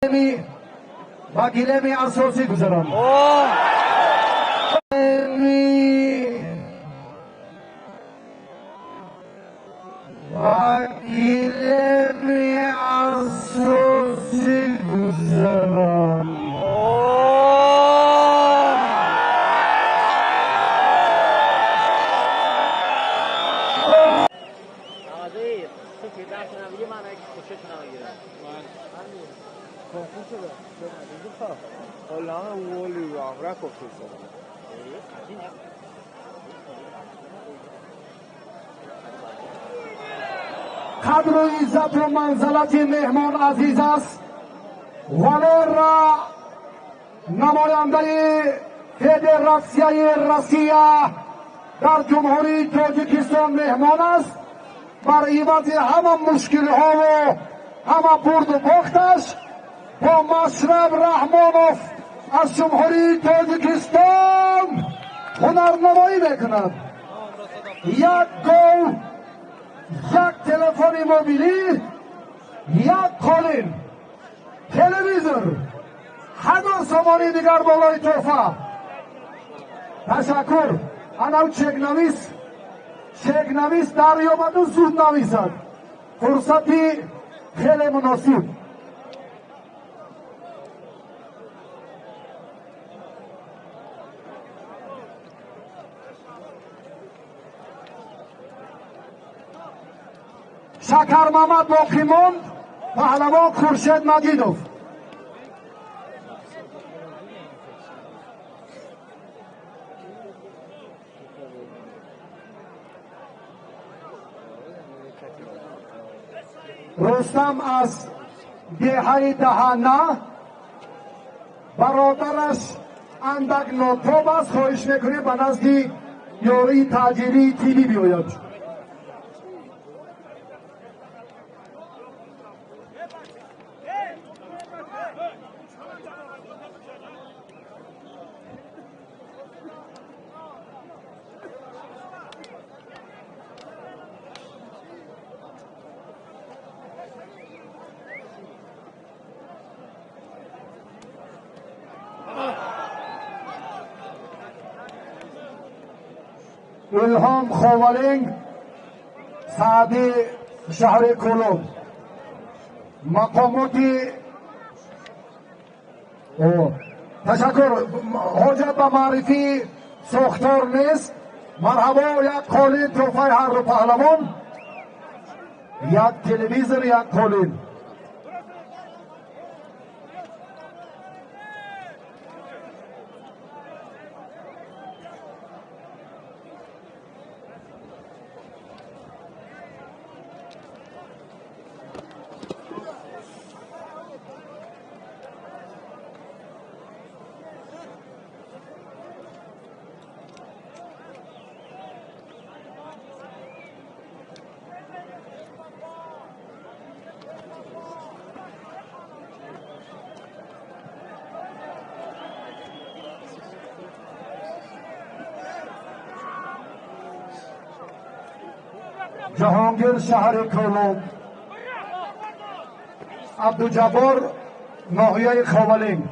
Ба гилеми асосӣ гузаранд. Ба гилеми асосӣ гузаранд. Қадру иззату манзалати меҳмон азиз аст. Валера намояндаи Федератсияи Россия дар Ҷумҳурии Тоҷикистон меҳмон аст. Бар ивази ҳама мушкилиҳову ҳама бурду бохташ бо Машраб Раҳмонов аз Ҷумҳурии Тоҷикистон ҳунарнамоӣ мекунад. Як гол, як телефони мобилӣ, як қолин, телевизор, 1000 сомонии дигар болои тӯҳфа. Ташаккур. Анав чекнавис, чекнавис дарёбаду зуд нависад. Фурсати хеле муносиб. Шакармамад боқӣ монд, паҳлавон Хуршед Маҷидов. Рустам аз деҳаи Даҳана, бародараш андак нотоб аст, хоҳиш мекунем ба назди ёрии таъҷилии тиббӣ биёяд. Илҳом Ховалинг, Саъди шаҳри Кӯлоб. Мақомоти ташаккур, ҳоҷат ба маърифии сохтор нест. Марҳабо, як қолин тӯҳфаи ҳарду паҳлавон, як телевизор, як қолин. Ҷаҳонгир шаҳри Кӯлоб, Абдуҷаббор ноҳияи Ховалинг.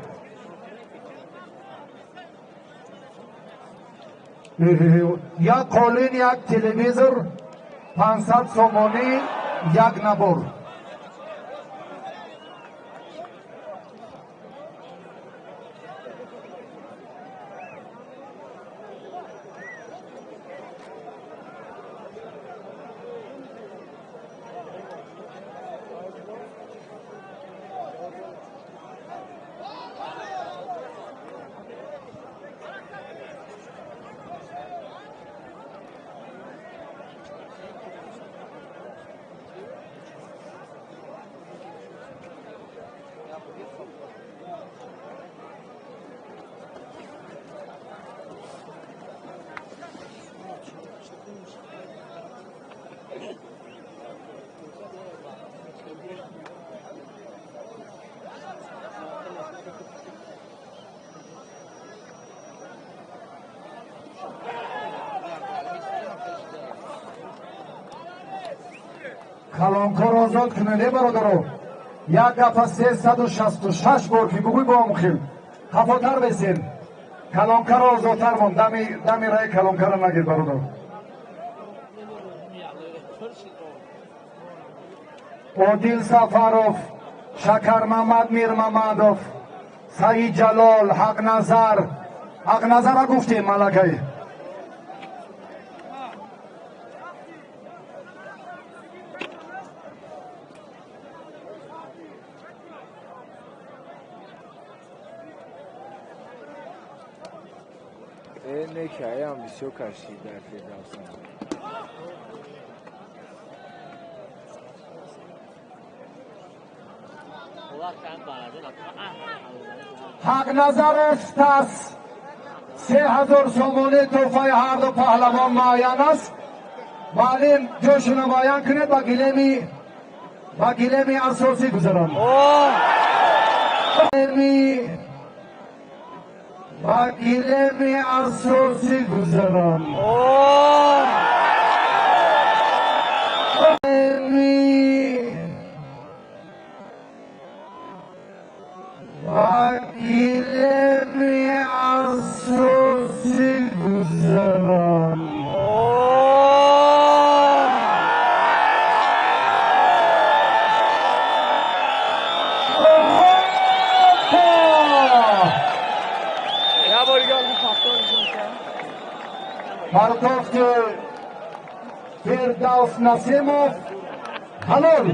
Як қолин, як телевизор, 500 сомонӣ, як набор. Калонкор озод кунед, э бародаро. Як гапа 366 бор ки бугӯй, бо ҳамон хел хафотар бесен. Калонкаро озодтар мон, дами раи калонкаро нагир, бародар. Одил Сафаров, Шакармамад Мирмамадов, Саид Ҷалол, Ҳақназар. Ҳақназара гуфтем, малакай. Некаям бисёр кашид дар Фирдавсам. Ҳақназаров Стас, 3000 сомонӣ тӯҳфаи ҳарду паҳлавон муайян аст. Маълим, ҷошуна муайян кунед, ба гилеми асосӣ гузаранд. Ба гилеми асосӣ гузаранд. Ба гилеми асосӣ гузаранд. Опа! Я бор дигар повтор нишон. Партофти Фирдавс Насимов ҳалол.